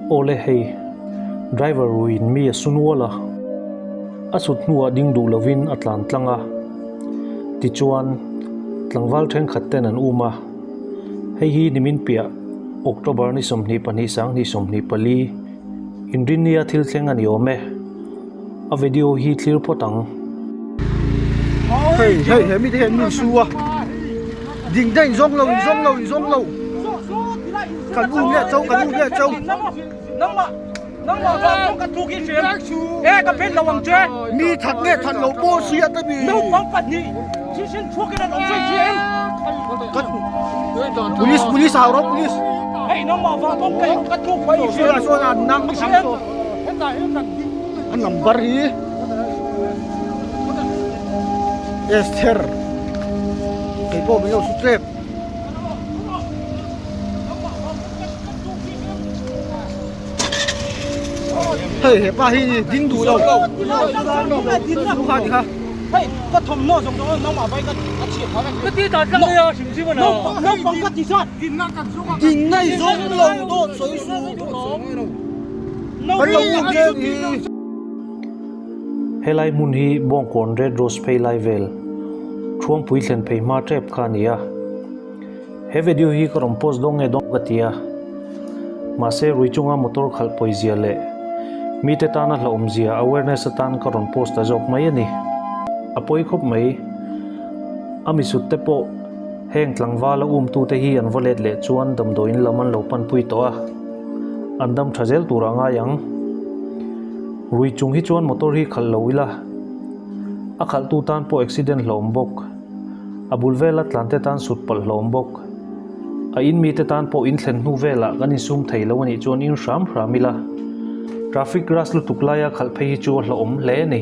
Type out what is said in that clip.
Awle hei, driver ruiin mi a su nual a, a sut hnuah ding duh lovin a tlan tlang a. Tichuan, tlangval thenkhat ten an um a, hei hi nimin piah October ni 22 sanghnih 24 inrinnia thil thleng a ni awm e. A video hi thlir phawt ang. Hei hei he mite hian min su a ding daih in zawng lo in zawng lo in zawng lo kan um leh cho kan um leh cho mi that nge that lo pawh hriat a ni police police hau rawh police sawn an nang A number hi Esther kei pawh min lo su tlep. Hei hepa hi ding duh lo kha ti kha. Hei ka thawmhnaw zawng zawng nangmah vai ka a chhiat phah vek. Ka ti ta tlang mai a hrim hrim a na. Naupang ka ti zat. Dinna i zawng lo dawt sawi su. Kan lo um che ni. Helai hmun hi Bawngkawn Red Rose phei lai vel Thuampui thlen phei hma tep kha a ni a. He video hi ka rawn post dawng nge dawng ka ti a. Mahse rui chunga motor khalh pawizia leh mite tana hlauhawmzia awareness atan ka rawn post ta zawk mai a ni. A pawi khawp mai. A misut te pawh heng tlangvala umtute hi an va let leh chuan damdawiin lam an lo panpui tawh a. An dam tha zel tur a ngai ang. Rui chung hi chuan motor hi khalh lo ila. A khalhtu tan pawh accident hlauhawm bawk. A bul vela tlante tan sut palh hlauhawm bawk. A in mite tan pawh in thlen hnu velah kan insum thei lo a nih chuan in hram hram ila. Traffic rush lutuk laia khalh phei hi chu a hlauhawm hle a ni.